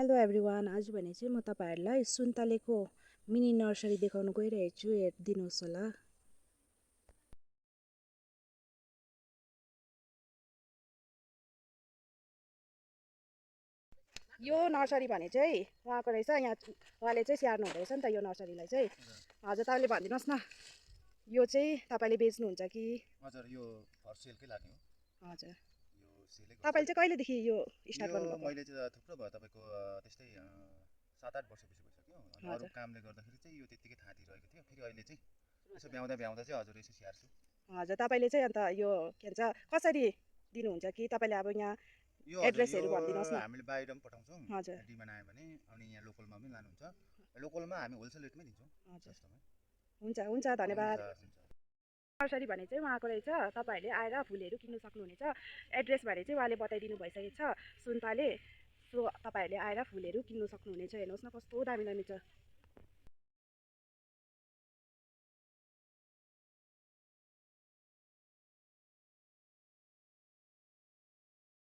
Hello everyone, आज भने चाहिँ म तपाईहरुलाई सुन्तलेको मिनी नर्सरी देखाउन गइरहेको छु। हेरिदिनुहोस् होला। यो नर्सरी भने चाहिँ उहाँको रहेछ। यहाँ उहाँले चाहिँ स्याहार्नु हुँदैछ नि त यो नर्सरीलाई चाहिँ। हजुर तपाईले भनिदिनुहोस् न, यो चाहिँ तपाईले बेच्नुहुन्छ कि? हजुर, यो फर सेलकै लागि हो। हजुर, यो सेलै तपाईले चाहिँ कहिलेदेखि यो स्टार्ट गर्नुभएको? मैले चाहिँ थुप्रो भयो, तपाईको त्यस्तै 7-8 वर्ष बेसी भइसक्यो। अनि अरु कामले गर्दाखेरि चाहिँ यो त्यतिकै थातिरहेको थियो। फेरि अहिले चाहिँ यसो भ्याउँदा चाहिँ हजुर यसो स्याहार्छु। हजुर, तपाईले चाहिँ अन्त यो के भन्छ कसरी दिनुहुन्छ कि तपाईले अब यहाँ यो हजुर, यो एड्रेसहरु भनिदिनुहोस् न। हामीले बाहिर पनि पठाउँछौँ, हजुर, डिमान्ड आयो भने। अनि यहाँ लोकलमा पनि लानुहुन्छ। लोकलमा हामी होलसेल रेटमै दिन्छौँ कस्टमर। हुन्छ हुन्छ, धन्यवाद। हुन्छ। नर्सरी भने चाहिँ उहाँको रहेछ। तपाईहरुले आएर फुलहरू किन्नु सक्नुहुनेछ। एड्रेस भने चाहिँ उहाँले बताइदिनु भइसकेको छ, सुन्तले। सो तपाईहरुले आएर फुलहरू किन्नु सक्नुहुनेछ। हेर्नुहोस् न कस्तो दामी दामी छ।